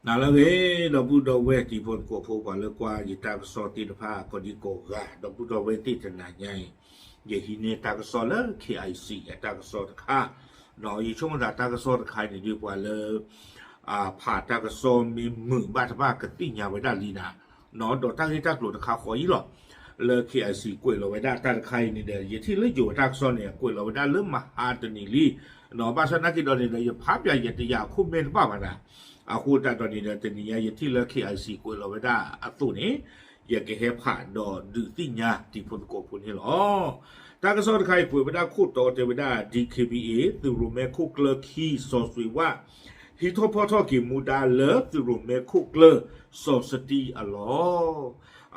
နၤလၢအဂ့ၤ ဒီပုၢ်ဒီဝဲၢ်တံၤဖိသကိးဖိ ပှၤလၢကွၢ်ယတၢ်ကစီၣ်သ့ၣ်တဖၣ်ကိးဒံကိးဂၤ ဒီပုၢ်ဒီဝဲၢ်သ့ၣ်တနၤညါအံၤ ယဟံးန့ၢ်တၢ်ကစီၣ်လၢ K I C အတၢ်ကစီၣ်တခါ, ယဆိကမိၣ်သးတၢ်ကစီၣ်တခါအံၤန့ၣ်ဒုး ပှၤလၢ ဖးတၢ်ကစီၣ်မ့ၢ်မုာ်ဘၣ်တဖၣ်ကသ့ၣ်ညါဝဲဒၣ်လံနၤ, ဒီးတၢ်ဂ့ၢ်တၢ်ကျိၤတခါဃီအံၤလီၤ. လၢ K I C ကွဲးလီၤဝဲဒၣ်တၢ်တခါအံၤန့ၣ်ဒီး ယထံၣ်လၢယိၤအတၢ်ကစီၣ်န့ၣ် ကွဲးလီၤဝဲဒၣ်လၢမဟါတနံၤလံ, ဘၣ်ဆၣ်နာ်က့ဒီးန့ၣ်ဒီး ယဖးပၠးယတယာ်အခိၣ်မဲာ်တဘၣ်ဘၣ်နၤ, အဃိသတးဒီးန့ၣ်ဒီး တနံၤညါယထံၣ်လၢ K I C ကွဲးလီၤဝဲဒၣ်အသိးန့ၣ် ယကဟဲဖးဒီးဒုးသ့ၣ်ညါတံၤဖိသကိးဖိန့ၣ်လီၤ. တၢ်ကစီၣ်တခါအံၤကွဲးဝဲဒၣ်ခိၣ်တီတဲဝဲဒၣ် D K B A သုးရိၣ်မဲခိၣ်ကျၢၢ်ခံ စီၤစွ့ၤဝၣ် ဟံးထီၣ်ဖီၣ်ထီၣ်က့ၤမူဒါလၢသုးရိၣ်မဲခိၣ်ကျၢၢ် စီၤစတံအလီၢ်,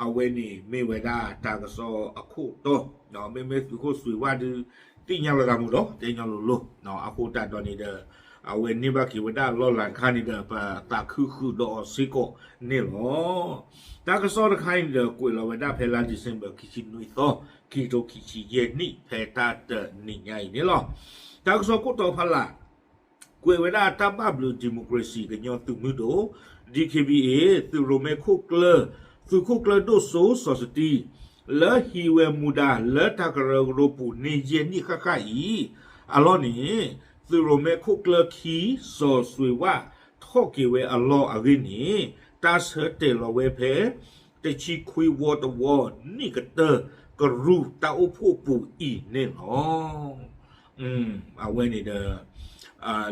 အဝဲန့ၣ်မ့ၢ်ဝဲဒၣ်တၢ်ကစီၣ်အခိၣ်တီ, မ့မ့ၢ်သုးခိၣ်စွ့ၤဝၣ်ဒုး သ့ၣ်ညါလီၤသးမူဒီး တဲညီလိၤလိၤ, အဃိသတးဒီးန့ၣ်ဒီး အဝဲန့ၢ်ဘၣ်က့ၤဝဲဒၣ်လီၢ်လၤတခါန့ၣ်ဒီး ပသးခုဃုာ်ဒီးအီၤစ့ၢ်ကီးန့ၣ်လီၤ. တၢ်ကစီၣ်တခါအံၤန့ၣ်ဒီး ကွဲးလီၤဝဲဒၣ်ဖဲလါ December ခံဆံနွံသီ ခံကထိခံဆံယဲၢ်နံၣ် ဖဲတၢ်တနံၤညါအံၤန့ၣ်လီၤ. တၢ်ကစီၣ်ခိၣ်တီဖီလာ် ကွဲးဝဲဒၣ်တၢ်ဘၣ်ဘျုး democracy ကညီသုးမုၢ်ဒိၣ် D K B A သုးရိၣ်မဲခိၣ်ကျၢၢ် သုးခိၣ်ကျၢၢ်ဒိၣ်စိစီၤစတံ လၢဟံးဝဲမူဒါလၢတၢ်ကရၢကရိပူၤန့ၢ်ယဲၢ်နံၣ်ဃၣ်ဃၣ်အံၤ အလီၢ်န့ၣ် သုးရိၣ်မဲခိၣ်ကျၢၢ်ခံ စီၤစွ့ၤဝၣ် ထီၣ်က့ၤဝဲအလီၢ်အဂ့ၢ်န့ၣ် တၢ်ဆၢတဲာ်လီၤဝဲဖဲ တဆံခွံဝီတဝီ နံၣ်ကတၢၢ်ကရူၢ်တၢ်အိၣ်ဖှိၣ်ပူၤအံၤန့ၣ်လီၤ. အဝဲန့ၣ်ဒီး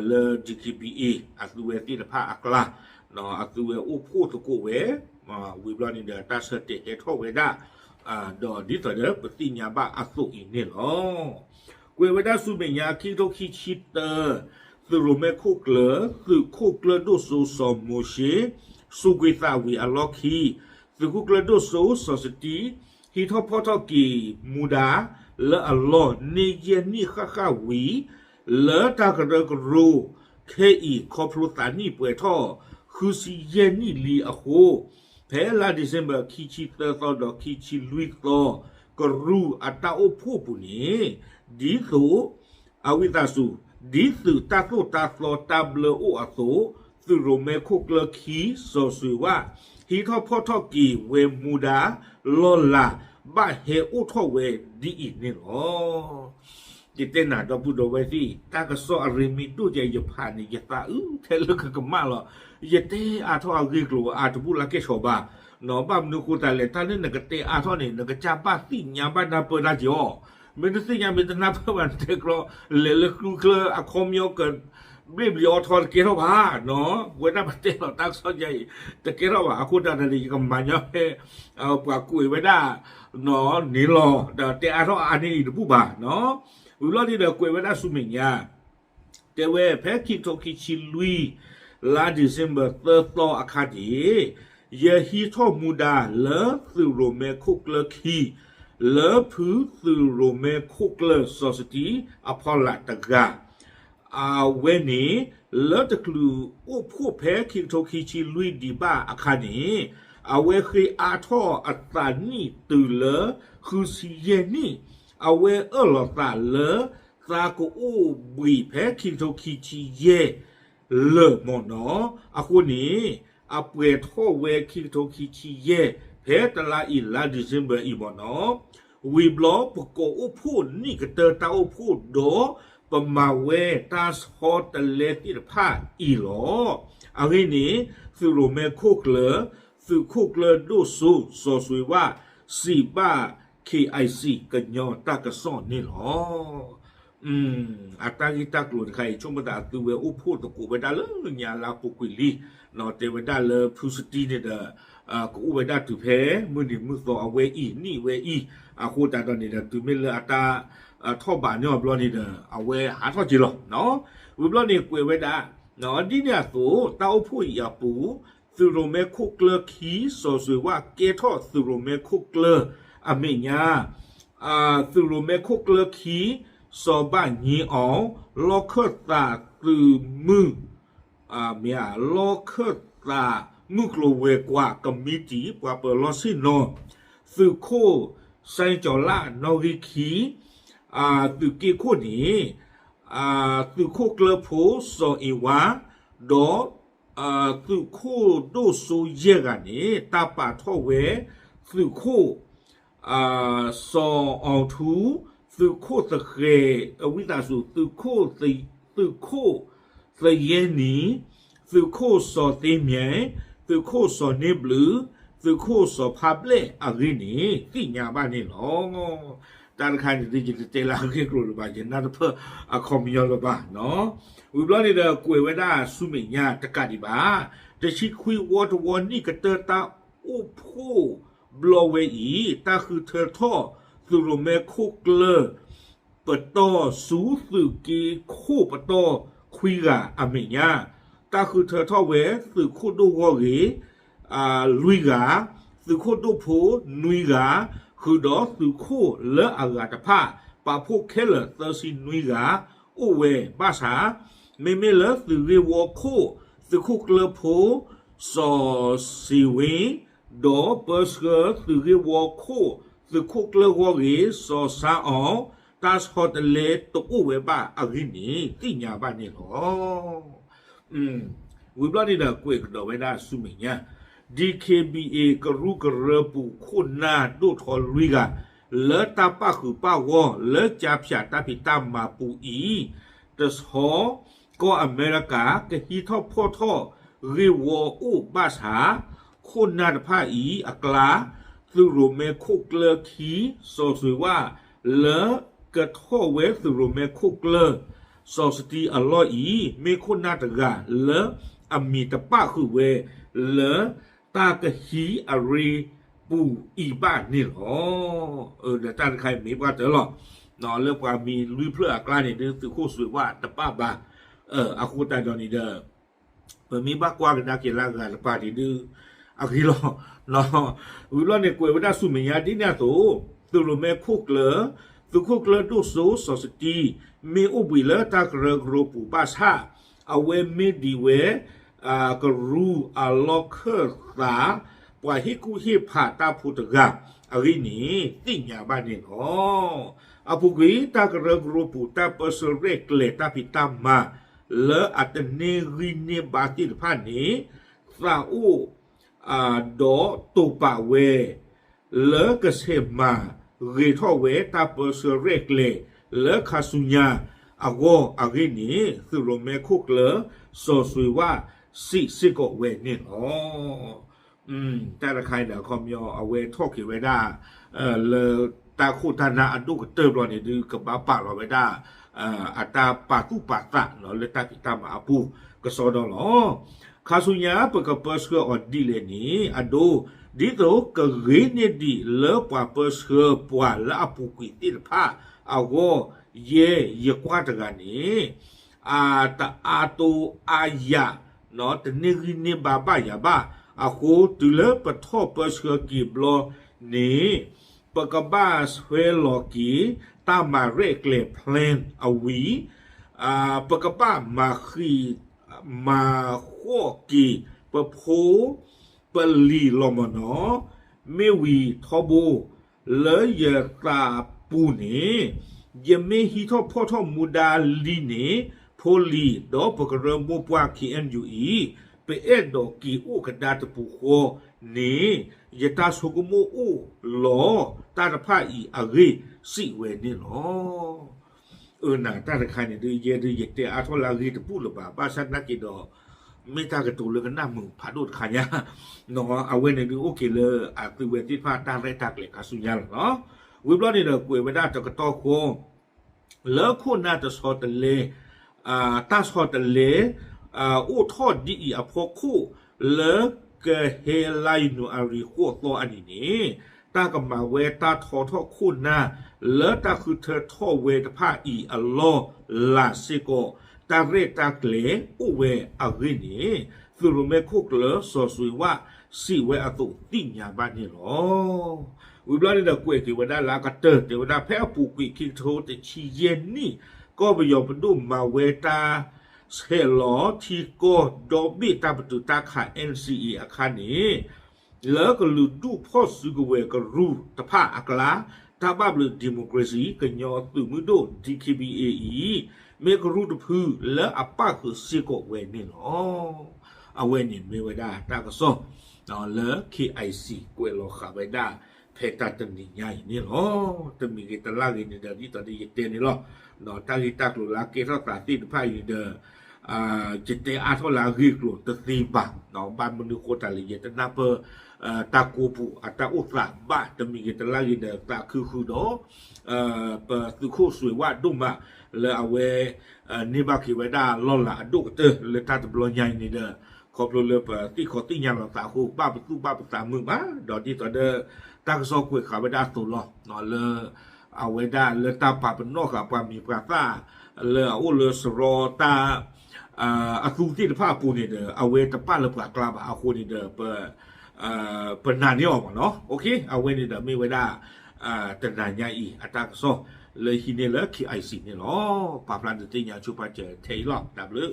လၢ D K B A အသုဝဲသ့ၣ်တဖၣ်အကျါ အသုဝဲအိၣ်ဖှိၣ်သကိးဝဲ ဝံၤဘျီန့ၣ်ဒီး တၢ်ဆၢတဲာ်ဟဲထီၣ်ဝဲဒၣ် ဒီးဒ်သိးဒီးပသ့ၣ်ညါဘၣ်အသိးအံၤန့ၣ်လီၤ. ကွဲးဝဲဒၣ်ဆူမဲာ်ညါ ခံကထိခံဆံတၢ သုးရိၣ်မဲခိၣ်ကျၢၢ် သုးခိၣ်ကျၢၢ်ဒိၣ်စိစီၤမိၤၡ့ စူးကွံာ်သးဝံၤအလီၢ်ခံ သုးခိၣ်ကျၢၢ်ဒိၣ်စိစီၤစတံ ဟံးထီၣ်ဖီၣ်ထီၣ်က့ၤမူဒါ လၢအလီၢ်န့ၢ်ယဲၢ်နံၣ်ဃၣ်ဃၣ်ဝံၤ လၢတၢ်ကရၢကရိခဲအံၤ ခီဖျိသးနံၣ်ပှဲၤထီၣ် ဃုဆံယဲၢ်နံၣ်လံအဃိ ဖဲလါ December ခံဆံသၢသီဒီးခံဆံလွံၢ်သီ ကရူၢ်အတၢ်အိၣ်ဖှိၣ်ပူၤန့ၣ် ဒ်သိး အဝံသးစူၤ ဒ်သုးတၢ်သိၣ်တၢ်သီတၢ်ဘျၢအိၣ်အသိး သုးရိၣ်မဲခိၣ်ကျၢၢ်ခံ စီၤစွ့ၤဝၣ် ဟံးထီၣ်ဖီၣ်ထီၣ်က့ၤဝဲမူဒါ လီၢ်လၤ ဘၣ်ဟဲအိၣ်ထီၣ်ဝဲဒ်အံၤန့ၣ်လီၤ. ယတဲနၤဒီပုၢ်ဒီဝဲၢ်သ့ၣ် တၢ်ကစီၣ်အရ့မ့ၢ်ဒိၣ်ကဲ ယဖးန့ၣ် ယသးအုးထဲလၢကကမၣ်လီၤ. ယတဲအါထီၣ်အဂ့ၢ်ကျိၤအါတဘူၣ်လၢကဲၣ်ဆိးဘၣ်, ဘၣ်မနုၤဃိသတးလဲၣ် တၢ်လၢနကတဲအါထီၣ်န့ၣ် နကစၢ်ဘၣ်သ့ၣ်ညါဘၣ်နၢ်ပၢၢ်တၢ်က့ၤအီၤ, မ့ၢ်တသ့ၣ်ညါမ့ၢ်တနၢ်ပၢၢ်ဘၣ် နတဲကျီ လဲၤလၢကျူချၢအခီပညီက ဘျ့ၣ်ဘျ့အီထီတကဲထီၣ်ဘၣ်, ဝဲဒၣ်ပတဲလီၤတၢ်ကစီၣ်ယါအံၤ တကဲထီၣ်ဘၣ် အဃိသတးဒီးန့ၣ် ယကမၤညီဖဲ ပှၤကွဲးဝဲဒၣ် န့ၣ်လီၤ ဒီးတဲအါထီၣ်အါန့ၢ်အံၤတဘူၣ်ဘၣ်, ဝံၤဘျီန့ၣ်ဒီးကွဲးဝဲဒၣ်ဆူမဲာ်ညါ တဲဝဲဖဲခံကထိခံဆံလွံၢ် လါ December သၢသီအခါန့ၣ် ယဟံးထီၣ်မူဒါလၢသုးရိၣ်မဲခိၣ်ကျၢၢ်ခံ လၢဖုသုးရိၣ်မဲခိၣ်ကျၢၢ်စီၤစတံအဖီလာ်တဂၤ အဝဲန့ၣ် လၢတချုးအိၣ်ဖှိၣ်ဖဲခံကထိခံဆံလွံၢ်ဒံးဘၣ်အခါန့ၣ် အဝဲဃ့အါထီၣ်အသးနံၣ်တုၤလၢဃုဆံယဲၢ်နံၣ်, အဝဲအၢၣ်လီၤသးလၢ သးကအိၣ်ဘှံးဖဲခံကထိခံဆံယဲၢ်လၢာ်မ့ၢ်နီၤ, အဃိန့ၣ် အပှဲၤထီၣ်ဝဲခံကထိခံဆံယဲၢ် ဖဲတလါအံၤလါ December အံၤမ့ၢ်နီၤ, ဝံၤဘျီပကိးအိၣ်ဖှိၣ်နံၣ်ကတၢၢ်တၢ်အိၣ်ဖှိၣ်ဒီး ပမၤဝဲတၢ်ဆီတလဲသ့ၣ်တဖၣ်အံၤလီၤ. အဂ့ၢ်န့ၣ် သုးရိၣ်မဲခိၣ်ကျၢၢ် သုးခိၣ်ကျၢၢ်ဒိၣ်စိ စီၤစွ့ၤဝၣ် စံးဘၣ် K I C ကညီတၢ်ကစီၣ်န့ၣ်လီၤ. အတၢ်ဂ့ၢ်တၢ်ကျိၤတခါအံၤ ဆိကမိၣ်သးအသုဝဲအိၣ်ဖှိၣ်သကိးဝဲဒၣ်လၢညါလၢအပူၤကွံာ်လံ, တဲဝဲဒၣ်လၢဖုစတံန့ၣ်ဒီး ကအိၣ်ဝဲဒၣ်တုၤဖဲမုၢ်နံၤမုၢ်သီအဝဲအံၤ နံၣ်ဝဲအံၤ, အဃိသတးဒီးန့ၣ်ဒီး တုၤမ့ၢ်လၢအတၢ်ထီၣ်ဘးန့ၢ်အီၤဘျီန့ၣ်ဒီး အဝဲဟးထီၣ်က့ၤလီၤ. ဝံၤဘျီန့ၣ်ကွဲးဝဲဒၣ် ဒ်န့ၣ်အသိး တၢ်အိၣ်ဖှိၣ်အံၤအပူၤ သုးရိၣ်မဲခိၣ်ကျၢၢ်ခံ စီၤစွ့ၤဝၣ် ကဲထီၣ်သုးရိၣ်မဲခိၣ်ကျၢၢ်အမဲာ်ညါ သုးရိၣ်မဲခိၣ်ကျၢၢ်ခံ စီၤဘၣ်ည့အီၤ လီၢ်ခၢၣ်သးသုးမုၢ် မ့ၢ်ဧါ လီၢ်ခၢၣ်သးမုၢ်ကျိၤဝဲၤကွာ်ကမံးတံာ် ပှၤပၢၤလီၢ်ဆ့ၣ်နီၤ သုးခိၣ် စဲကၠီၤလၣ် နီၣ်ဂံၢ်ခံ သုးက့ခိၣ်န့ၣ် သုးခိၣ်ကျၢၢ်ဖိ စီၤအ့ဝါ ဒီး သုးခိၣ်ဒိၣ်စိယဲၢ်ဂၤန့ၣ် တၢ်ပာ်ထီၣ်ဝဲ သုးခိၣ် စီၤအီၤထူ, သုးခိၣ်သဃဲၤ, ဝံသးစူၤ သုးခိၣ် သုးခိၣ်သယဲနံၤ, သုးခိၣ်စီၤသ့မၠဲ, သုးခိၣ်စီၤန့ဘျုး, သုးခိၣ်စီၤဖးဘျဲၣ်အဂ့ၢ်န့ၣ် သ့ၣ်ညါဘၣ်န့ၣ်လီၤ. တၢ်တခါန့ၣ်ဒ် ယတတဲလၢအဂ့ၢ်ကျိၤလၢၤဘၣ်, ယနၢ်တပၢၢ်အခီပညီလၢၤဘၣ်နီၤ. ဝံၤဘျီန့ၣ်ဒီး ကွဲးဝဲဒၣ်ဆူမဲာ်ညါတကးဒံးဘၣ်, တဆံခွံဝီတဝီနံၣ်ကတၢၢ်တၢ်အိၣ်ဖှိၣ်ဘျီဝဲအံၤ တၢ်ဃုထၢထီၣ်သုးရိၣ်မဲခိၣ်ကျၢၢ် ပတီၢ်ဆူသုးက့ခိၣ်ပတီၢ်ခွံဂၤအမဲာ်ညါ, တၢ်ဃုထၢထီၣ်ဝဲသုးခိၣ်ဒိၣ်ဂီၢ်ဂ့ၤ လွံၢ်ဂၤ, သုးခိၣ်ဒိၣ်ဖိ နွံဂၤ, ဃုာ်ဒီးသုးခိၣ်လၢအဂၤတဖၣ် ပာ်ဖှိၣ်ခဲလၢာ်သၢဆံနွံဂၤ အိၣ်ဝဲဘၣ်ဆၣ်, မ့မ့ၢ်လၢသုးဂ့ၢ်ဝီခိၣ် သုးခိၣ်ကျၢၢ်ဖိ စီၤစ့ဝ့ ဒီးပၢဆှၢသုးဂ့ၢ်ဝီခိၣ် သုးခိၣ်ကျၢၢ်ဂီၢ်ဂ့ၤ စီၤဆါအီၤ တၢ်ဆီတလဲတအိၣ်ဝဲဘၣ်အဂ့ၢ်န့ၣ် သ့ၣ်ညါဘၣ်န့ၣ်လီၤ. ဝံၤဘျီန့ၣ်ဒီး ကွဲးကဒီးဝဲဒၣ်ဆူမဲာ်ညါ, ဒံၣ်ခ့ဘံၣ်အ့ၣ် ကရူၢ်ကရၢပူၤခိၣ်နၢ်ဒိၣ်ထီလွံၢ်ဂၤ လၢတၢ်ပာ်ဃုာ်ပာ်ဂီၢ်လၢကၠါဖၠးတၢ်ဖံးတၢ်မၤပူၤအံၤ တဆီ ကီၢ်အမဲရကၤ ကဟံးထီၣ်ဖီၣ်ထီၣ်ဂ့ၢ်ဝီအိၣ်ဘၣ်ဆၣ်, ခိၣ်နၢ်တဖၣ်အံၤအကျါ သုးရိၣ်မဲခိၣ်ကျၢၢ်ခံ စီၤစွ့ၤဝၣ် လၢကထီၣ်ဝဲသုးရိၣ်မဲခိၣ်ကျၢၢ် စီၤစတံအလီၢ်အံၤ မ့ၢ်ခိၣ်နၢ်တဂၤလၢအမံၤတပာ်ဃုာ်ဝဲ လၢတၢ်ကဟံးအရ့ပူၤအံၤဘၣ်န့ၣ်လီၤ. ဒီးတၢ်တခါအံၤမ့ၢ်ပှၤတၢၢ်လီၤ. လၢပှၤမံၤလွံၢ်ဖျၢၣ်အကျါန့ၣ်ဒုး သုးခိၣ်စွ့ၤဝၣ်တပာ်ဘၣ်. အဃိသတးဒီးန့ၣ်ဒီး ပမ့ၢ်ဘၣ်ကွၢ်ကဒါက့ၤလၢအဂၤတပၤန့ၣ်ဒုး အဂ့ၤလီၤ. ဝံၤဘျီန့ၣ် ကွဲးဝဲဒၣ်ဆူမဲာ်ညါဒ်န့ၣ်အသိး, သုးရိၣ်မဲခိၣ်ကျၢၢ်, သုးခိၣ်ကျၢၢ်ဒိၣ်စိစီၤစတံ မ့ၢ်အိၣ်ဘှံးလၢတၢ်ကရၢကရိပူၤဘၣ်ဆၣ်, အဝဲမ့ၢ်ဒံးဝဲ ကရူၢ်အလီၢ်ခၢၣ်သး ပှၤဟ့ၣ်ကူၣ်ဟ့ၣ်ဖးတၢ်ဖိတဂၤအဂ့ၢ်န့ၣ် သ့ၣ်ညါဘၣ်န့ၣ်လီၤ. အပူၤကွံာ် တၢ်ကရၢကရိပူၤ တၢ်ပၢဆှၢရဲၣ်ကျဲၤတၢ်ဖံးတၢ်မၤ လၢအတန့ၢ်ဂံၢ်န့ၢ်ဘါသ့ၣ်တဖၣ်န့ၣ် သးအိၣ် ဒီးတိာ်ပာ်ဝဲ လၢကဆဲးမၤဂ့ၤထီၣ်ဝဲ တၢ်ပၢဆှၢရဲၣ်ကျဲၤလၢခါဆူညါအဂီၢ်အဂ့ၢ်န့ၣ် သုးရိၣ်မဲခိၣ်ကျၢၢ် စီၤစွ့ၤဝၣ် စံးစ့ၢ်ကီးဝဲန့ၣ်လီၤ. တၢ်တခါအံၤဒီး အခီပညီ အဝဲထီၣ်က့ၤဝဲဒၣ် လၢတၢ်ခိၣ်တၢ်နၢ်အဒိၣ်ကတၢၢ်ဘျီန့ၣ်ဒုး ကဘၣ်ပာ်လီၤဝဲဒၣ် အတၢ်ပာ်သူၣ်ပာ်သးလၢတၢ်ဖံးတၢ်မၤအပူၤကစီဒီလီၤ. ခါဆူညါ ပကပၢဆှၢအီၤဒ်လဲၣ်န့ၣ် အဒိ, ဒ်သိးကဂ့ၤန့ၢ်ဒံးလၢပှၤပၢဆှၢပှၤလၢအပူၤကွံာ်သ့ၣ်တဖၣ်အဂီၢ် ယဲယကွၢ်တဂၤန့ၣ် အတအါတိအါယၤ တန့ၢ်ဂံၢ်န့ၢ်ဘါဘၣ်ယၤဘၣ်. အဃိ တုၤလၢပထီၣ်ပၢဆှၢက့ၤဘျီန့ၣ် ပကဘၣ်ဆွဲလီၤက့ၤ တၢ်မၤရဲၣ်ကျဲၤ plan အဝံၤ, ပကဘၣ်မၤဃံး မၤဃီၣ်က့ၤ ပဖိ ပလံၤလီၤမၢ်နီၤ. မ့ၢ်ဝံၤထီဘိ လၢယသးပူၤန့ၣ် ယမ့ၢ်ဟံးထီၣ်ဖီၣ်ထီၣ်မူဒါလံန့ၣ် ဖိလံၤ ဒီးပကရၢမိၢ်ပှၢ် ခ့ၣ်အဲၣ်ယူၣ်အံၤ ပအဲၣ်ဒိးက့ၤအိၣ်ကဒါတပူၤဃီန့ၣ် ယတၢ်ဆိကမိၣ်အိၣ်လီၤတၢ်တဖၣ်အံၤအဂ့ၢ် စံးဝဲန့ၣ်လီၤ. အၢ နတၢ်တခါန့ၣ်ဒုး ယဲဒုး ယတဲအါထီၣ်လၢအဂ့ၢ်တဘူၣ်လၢၤဘၣ်. ဘၣ်ဆၣ်သနာ်က့ဒီး မ့ၢ်တၢ်ကတိၤလၢကနၣ်မုာ်ဖးဒိၣ်တခါညါ, အဝဲန့ၣ်ဒုးအိၣ်က့ၤလၢအသုဝဲသ့ၣ်တဖၣ်တၢ်ရဲၣ်တၢ်ကျဲၤခါဆူညါလီၤနီၤ. ဝံၤဘျီန့ၣ်ဒီး ကွဲးဝဲဒၣ်တကတီၢ်ဃီ လၢခိၣ်နၢ်တဆီတလဲ တၢ်ဆီတလဲ အိၣ်ထီၣ်ဒ်အံၤအဖီခိၣ် လၢကဟဲလါယနူၤအါရံၤဃိးသီအနံၤန့ၣ် တၢ်ကမၤဝဲတၢ်ထီထီၣ်ခိၣ်နၢ် လၢတၢ်ဃုထၢထီၣ်ဝဲတဖၣ်အံၤအလီၢ်လၤစ့ၢ်ကီး တၢ်ရဲၣ်တၢ်ကျဲၤအိၣ်ဝဲအဂ့ၢ်န့ၣ် သုးရိၣ်မဲခိၣ်ကျၢၢ်စီၤစွ့ၤဝၣ် စံးဝဲအသိးသ့ၣ်ညါဘၣ်န့ၣ်လီၤ. ဝံၤဘျီန့ၣ်ဒီး ကွဲးက့ၤဝဲဒၣ်လၢအကတၢၢ် တဲဝဲဒၣ် ဖဲအပူၤကွံာ်ခံကထိတဆံယဲၢ်နံၣ် ကီၢ်ပယီၤပဒိၣ်မၤဝဲတၢ်ဆဲးလီၤထံကီၢ်ဒီဘ့ၣ်တၢ်ပတုာ်တၢ်ခး NCA အခါန့ၣ် လၢကလုာ်ဒူၣ်ဖီၣ်စုကဝဲၤကရူၢ်တဖၣ်အကျါ တၢ်ဘၣ်ဘျုး democracy ကညီသုးမုၢ်ဒိၣ် DKBA အံၤ မ့ၢ်ကရူၢ်တဖုလၢအပၣ်ဃုာ်စ့ၢ်ကီးဝဲန့ၣ်လီၤ. အဝဲန့ၣ်မ့ၢ်ဝဲဒၣ်တၢ်ကစီၣ် လၢ K I C ကွဲးလီၤဃာ်ဝဲဒၣ် ဖဲတၢ်တနံၤညါအံၤန့ၣ်လီၤ. တမံၤဂ့ၤတလါဂ့ၤန့ၣ်ဒီး ဒ်သိးဒီးယတဲန့ၣ်လီၤ. တၢ်ဂ့ၢ်တၢ်ကျိၤလၢအကဲထီၣ်သးသ့ၣ်တဖၣ်အံၤန့ၣ်ဒီး ယတဲအါထီၣ်လၢအဂ့ၢ်အကျိၤတသ့ဘၣ်. ဘၣ်မနုၤဃိတၢ်လဲၣ် ယတနၢ်ပၢၢ် တၢ်ကိးပူၤအတၢ်အိၣ်သးဘၣ်. တမံၤဂ့ၤတလါဂ့ၤဒီး သးခုဃုာ်ဒီး ပသုးခိၣ်စွ့ၤဝၣ်ဒိၣ်မး လၢအဝဲ န့ၢ်ဘၣ်က့ၤဝဲဒၣ်လီၢ်လၤအဒိၣ်ကတၢၢ်လၢတၢ်တဘျီညါအံၤန့ၣ်ဒီး ခီဖျိလၢပသ့ၣ်ခီသ့ၣ်ညါလီၤသးအဃိ ဘၣ်ပသူၣ်ဘၣ်ပသးမုာ်မး ဒီးဒ်သိးဒီး တၢ်ကစီၣ်ကွဲးဃာ်ဝဲဒၣ်အသိးလီၤ. လၢ အဝဲဒၣ်လၢတၢ်ပာ်ပနီၣ်ဃာ်ပှၤမံၤပှၤသၣ် လၢအအိၣ်လၢစရီတၢ် အသူသ့ၣ်တဖၣ်အပူၤန့ၣ်ဒီး အဝဲတပာ်လၢပှၤကျါဘၣ်အဃိန့ၣ်ဒီး ပနာ်န့ၢ်အီၤမးလီၤ. အဝဲန့ၣ်ဒီးမ့ၢ်ဝဲဒၣ် တနၤညါအံၤ အတၢ်ကစီၣ်လၢဟံးန့ၢ်လၢ K I C န့ၣ်လီၤ. ပာ်ဖျါဒုးသ့ၣ်ညါဆိပာ်စၢၤထဲအံၤလီၤ. တၢ်ဘျုး